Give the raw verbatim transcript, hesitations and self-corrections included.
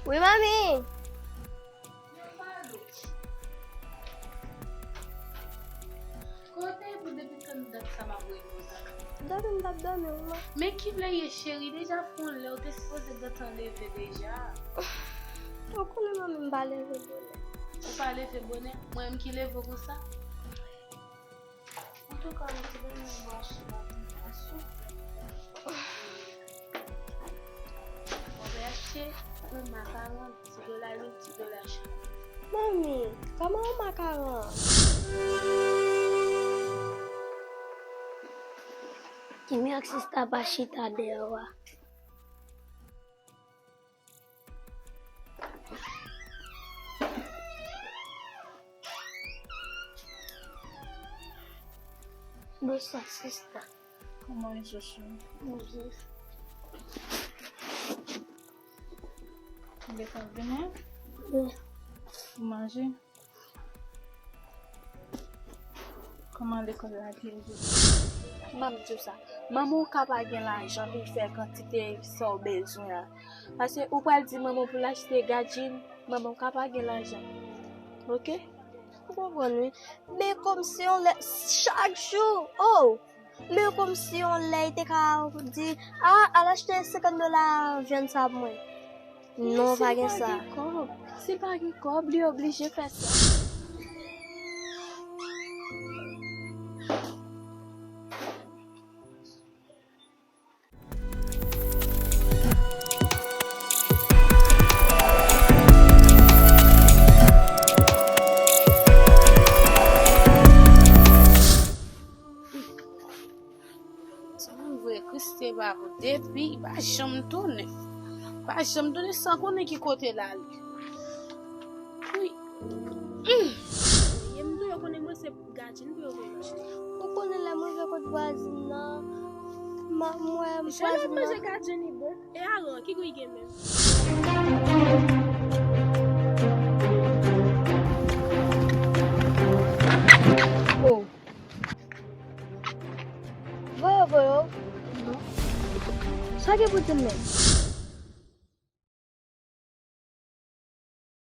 Wi, manmi. Kote pou depi kann dat sa m ap rele w la? Dòmi m t ap dòmi, wi, man. Men kilè ye, cheri? Deja fè yon lè, ou te sipoze gentan leve deja. Ou konnen, manmi, m pa leve bonè. Ou pa leve bonè? Mwen menm ki leve w konsa? Antouka, mwen te bezwen bò sou la pou m pran souf. Mwen te achte yon makaron, ti dola lwil, ti dola chanpay. Manmi, kòman yon makaron? Kimmy ak sista pa chita deyò a. Bonswa, sista. Kòman w ye, chouchou? Byen. Ou gentan vini? Wi. Ou manje? Kòman lekòl la te ye jodi? M ap di w sa. Manman w ka pa gen lajan pou l fè kantite sa w bezwen an. Paske ou pral di manman w pou l achte gadjin, manman w ka pa gen lajan. Oke? Ou konprann, wi. Men kòmsi yon lè, chak jou, oh! Men kòmsi yon lè, li te ka di, "Ah, al achte senkant dola vyann sa pou mwen." Non, pa gen sa. Si l pa gen kòb, si l pa gen kòb, li oblije fè sa. Sa mwen voye Christie pa pou depi, pa janm tounen. Pa janm tounen san konnen ki kote l ale. Wi. Hum. E m tou yo konnen mwen se gadjin pou yo voye m achte. Ou konnen lè m rive kot vwazin nan, m wè vwazin nan. Jan l ap manje gadjin li bon. E aran, ki gou l gen menm? Oh. Voye, voye. Non. Sa gen pou di m menm?